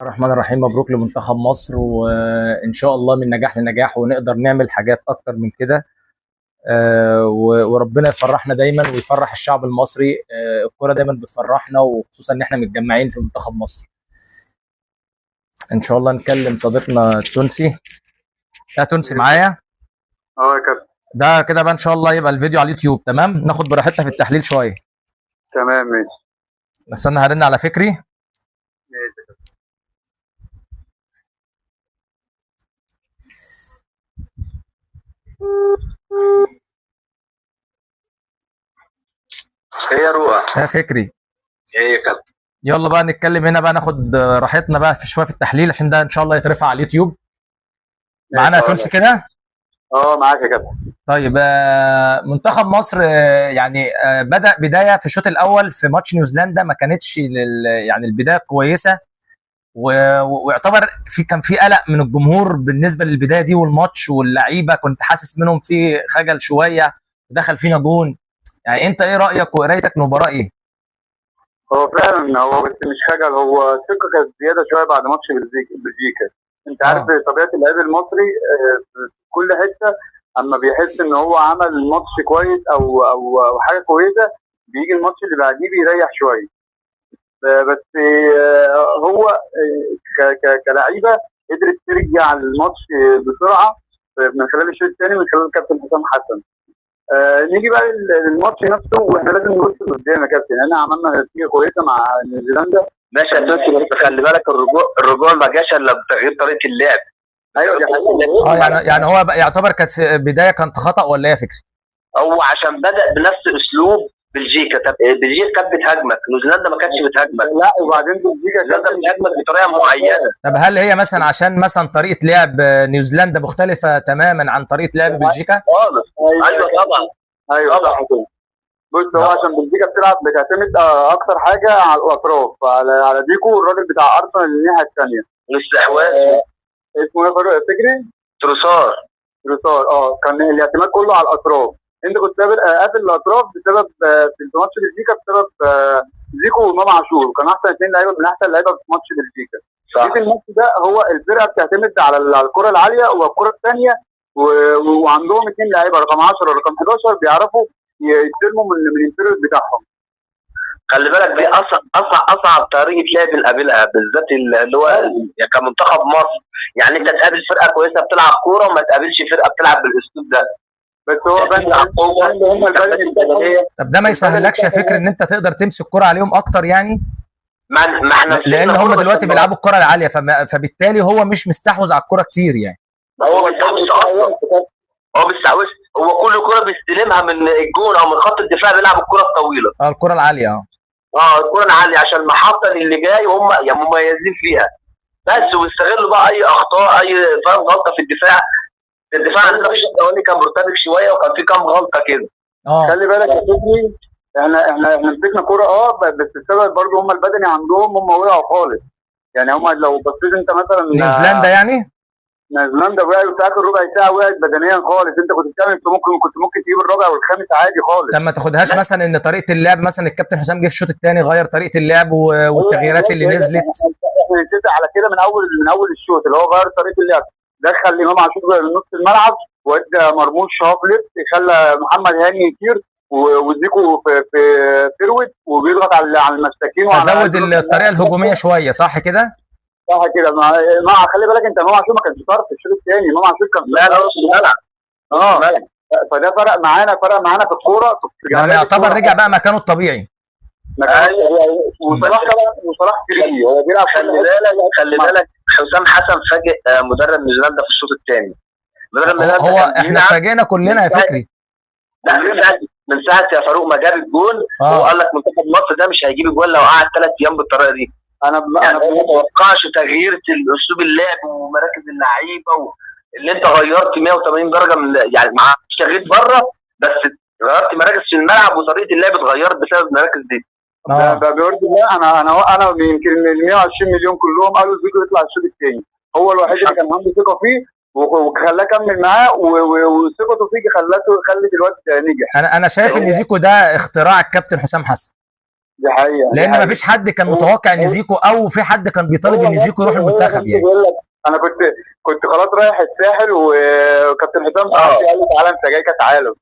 الرحمن الرحيم. مبروك لمنتخب مصر، وان شاء الله من نجاح لنجاح ونقدر نعمل حاجات اكتر من كده. وربنا يفرحنا دايما ويفرح الشعب المصري. الكرة دايما بتفرحنا، وخصوصا ان احنا متجمعين في منتخب مصر. ان شاء الله نكلم صديقنا التونسي. يا تونسي معايا؟ اه يا كابتن. ده كده بقى ان شاء الله يبقى الفيديو على اليوتيوب. تمام، ناخد براحتنا في التحليل شوية. تمام ماشي. استنى هرن على فكري. ماشي. ايه يا روقا؟ يا فكري. ايه يا كابتن؟ يلا بقى نتكلم هنا بقى، ناخد راحتنا بقى في شوية في التحليل عشان ده ان شاء الله يترفع على اليوتيوب. معانا يا تونسي كده؟ اه معاك يا كابتن. طيب، منتخب مصر يعني بدأ بداية في الشوط الأول في ماتش نيوزيلندا ما كانتش يعني البداية كويسة، ويعتبر كان في قلق من الجمهور بالنسبة للبداية دي والماتش واللعيبة، كنت حاسس منهم في خجل شوية، دخل فينا جون. يعني انت ايه رأيك وقرايتك للمباراة ايه؟ هو فعلا هو بس مش خجل، هو الثقة كانت زيادة شوية بعد ماتش بلجيكا. انت عارف طبيعة اللاعب المصري في كل حتة، اما بيحس ان هو عمل ماتش كويس او او او حاجة كويسة بيجي الماتش اللي بعديه بيريح شوية. بس هو كلعيبه قدرت ترجع الماتش بسرعة من خلال الشوط الثاني من خلال الكابتن حسام حسن. نيجي بقى للماتش نفسه، واحنا لازم نبص لقدام يا كابتن. احنا عملنا نتيجة كويسة مع نيوزيلندا. ماشي يا تونسي، بس خلي بالك الرجوع ما جاش الا بتغيير طريقه اللعب. ايوه دي حقيقة. يعني هو بقى يعتبر كانت بداية كانت خطأ ولا ايه يا فكري؟ هو عشان بدا بنفس اسلوب بلجيكا. طب بلجيكا كانت بتهاجمك، نيوزيلندا ما كانتش بتهاجمك. لا وبعدين بلجيكا نيوزيلندا بتهاجمك بطريقة معينة. طب هل هي مثلا عشان مثلا طريقة لعب نيوزيلندا مختلفة تماما عن طريقة لعب بلجيكا؟ خالص. ايوه طبعا. ايوه صح كده. بص، هو عشان بلجيكا بتلعب بتعتمد اكتر حاجة على الاطراف، على ديكو والراجل بتاع ارسنال الناحية الثانية. الاستحواذ. اسمه ايه فاروق فكري؟ تروسار. تروسار. كان الاعتماد كله على الاطراف. انت كنت قافل الاطراف بسبب في ماتش بلجيكا بسبب زيكو وامام عاشور، كان احسن اثنين لعيبة من احسن لعيبة في ماتش بلجيكا. صح. في الماتش ده هو الفرقة بتعتمد على الكره العالية والكره الثانية، وعندهم اثنين لعيبة رقم 10 ورقم 11 بيعرفوا يستلموا من ال interior بتاعهم. خلي بالك دي اصعب طريقه لعب نقابلها، بالذات اللي هو يعني كمنتخب مصر. يعني انت تقابل فرقه كويسة بتلعب كورة وما تقابلش فرقه بتلعب بالاسلوب ده. بس هو بتلعب قوة. هم البدني بتاعهم. طب ده ما يسهلكش يا فكري ان انت تقدر تمسك الكرة عليهم اكتر يعني؟ ما احنا لان هم دلوقتي بيلعبوا الكرة العالية، فبالتالي هو مش مستحوذ على الكرة كتير يعني. هو ما بيستحوذش اصلا، هو بيستحوذ، هو كل كرة بيستلمها من الجون او من خط الدفاع بيلعب الكرة الطويلة. الكرة العالية. الكرة العالية عشان محطة اللي جاي، وهم يعني مميزين فيها بس، ويستغلوا بقى اي اخطاء، اي فاهم غلطة في الدفاع. الدفاع عندنا في الشوط الاولاني كان مرتبك شوية، وكان في كام غلطة كده. خلي بالك يا فكري، احنا مسكنا كورة، بس السبب برضه هم البدني عندهم، هم وقعوا خالص. يعني هم لو بصيت انت مثلا نيوزيلندا يعني؟ نيوزيلندا وقعوا في اخر ربع ساعة، وقعت بدنيا خالص. انت كنت بتعمل، انت كنت ممكن تجيب الرابع والخامس عادي خالص. طب ما تاخدهاش مثلا ان طريقه اللعب، مثلا الكابتن حسام جه في الشوط الثاني غير طريقه اللعب والتغييرات اللي نزلت. احنا نتفق على كده من اول الشوط، اللي هو غير طريقه اللعب، دخل امام عاشور من نص الملعب، وادى مرموش half left، خلى محمد هاني يطير وزيكو في forward، وبيضغط على المساكين وعلى فزود الطريقة الهجومية شوية، صح كده؟ صح كده. مع خلي بالك انت امام عاشور ما كانش طرف في الشوط الثاني، امام عاشور كان لا لا نص الملعب. فده فرق معانا في الكورة. يعني يعتبر رجع بقى مكانه الطبيعي. وصلاح طبعا، وصلاح free هو بيلعب. خلي بالك حسام حسن فاجئ مدرب نيوزيلندا في الشوط الثاني. هو احنا اتفاجئنا كلنا يا فكري. لا من ساعة يا فاروق ما جاب الجون، هو قال لك منتخب مصر ده مش هيجيب الجون لو قعد 3 ايام بالطريقة دي. انا ما اتوقعش تغيير اسلوب اللعب ومراكز اللعيبة اللي انت غيرت 180 درجه من، يعني مع تغيير بره بس غيرت مراكز في الملعب وطريقه اللعب اتغيرت بسبب المراكز دي. بيرضي الله. انا يمكن ال 120 مليون كلهم قالوا زيكو يطلع الشوط الثاني، هو الوحيد اللي كان عنده ثقة فيه وخلاه كمل معاه، وثقته فيه خلت الواد نجح. انا شايف ان زيكو ده اختراع الكابتن حسام حسن. دي حقيقة، لان ما فيش حد كان متوقع ان زيكو، او في حد كان بيطالب ان زيكو يروح المنتخب يعني. بيقول لك انا كنت خلاص رايح الساحل، وكابتن حسام قال لي تعالى انت جاي كاس عالم،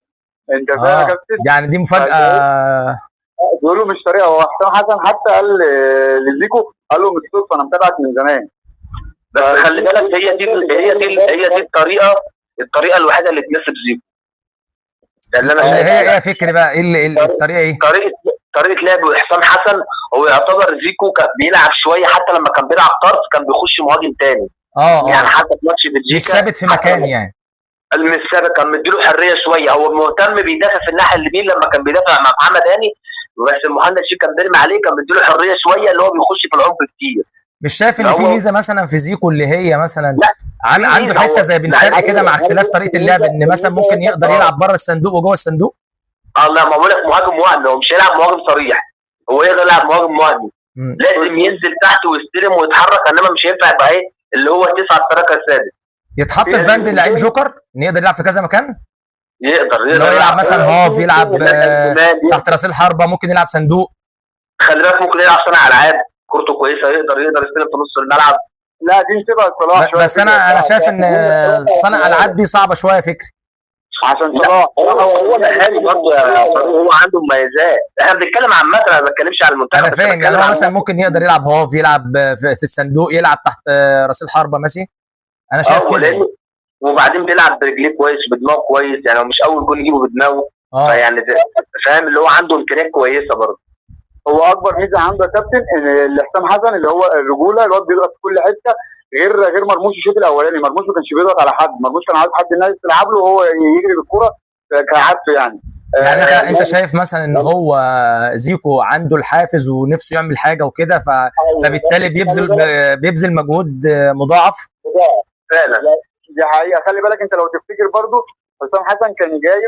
انت فاهم يا كابتن؟ يعني دي مفاجاة. بيقولوا مش طريقه. هو حسام حسن حتى قال لزيكو، قال له مش صدفة، انا متابعك من زمان. بس خلي بالك هي دي الطريقة الوحيدة اللي تناسب زيكو. ده اللي انا هي ايه يا فكري بقى؟ ايه الطريقة؟ ايه طريقه لعب حسام حسن؟ هو يعتبر زيكو كان بيلعب شوية، حتى لما كان بيلعب طرف كان بيخش مهاجم تاني. يعني حتى في ماتش بلجيكا مش ثابت في مكان يعني، مش ثابت، كان مديله حرية شوية. هو مهتم بيدافع في الناحية اليمين لما كان بيدافع مع محمد هاني، بس المهند شيك كان بيرمي عليه، كان مديله حرية شوية اللي هو بيخش في العمق كتير. مش شايف ان في ميزة مثلا في زيكو اللي هي مثلا عنده حتة زي بن شرقي كده، مع اختلاف طريقه اللعب، ان مثلا ممكن يقدر يلعب بره الصندوق وجوه الصندوق؟ لا، ما بقول لك مهاجم وهمي، هو مش هيلعب مهاجم صريح، هو يقدر يلعب مهاجم وهمي، لازم ينزل تحت ويستلم ويتحرك، انما مش هينفع يبقى ايه اللي هو 9 striker ثابت. يتحط في بند اللعيب جوكر ان يقدر يلعب في كذا مكان؟ يقدر يلعب مثلا half، يلعب تحت راس الحربة، ممكن يلعب صندوق. خلي بالك ممكن يلعب صانع العاب، كورته كويسة، يقدر يستلم في نص الملعب. لا دي نسيبها لصلاح شوية. بس انا شايف ان صانع العاب دي صعبة شوية فكري، عشان صلاح هو مهاري برضه يا طارق، هو عنده مميزات. احنا بنتكلم عامة، انا ما بتكلمش على المنتخب. انا فاهم يعني، هو مثلا ممكن يقدر يلعب هاف، يلعب في الصندوق، يلعب تحت راس الحربة ماشي. انا شايف كده. وبعدين بيلعب برجليه كويس وبدماغه كويس، يعني هو مش اول جول يجيبه بدماغه، فيعني فاهم اللي هو عنده امكانيات كويسة برضه. هو اكبر ميزة عنده يا كابتن ان حسام حسن اللي هو الرجولة، الواد بيضغط في كل حتة، غير مرموش. الشوط الاولاني مرموش ما كانش بيضغط على حد، مرموش كان عايز حد الناس تلعب له وهو يجري بالكورة كعادته يعني. يعني انت شايف مثلا ان هو زيكو عنده الحافز ونفسه يعمل حاجة وكده، فبالتالي بيبذل مجهود مضاعف فعلا. دي حقيقة. خلي بالك انت لو تفتكر برضو حسام حسن كان جايب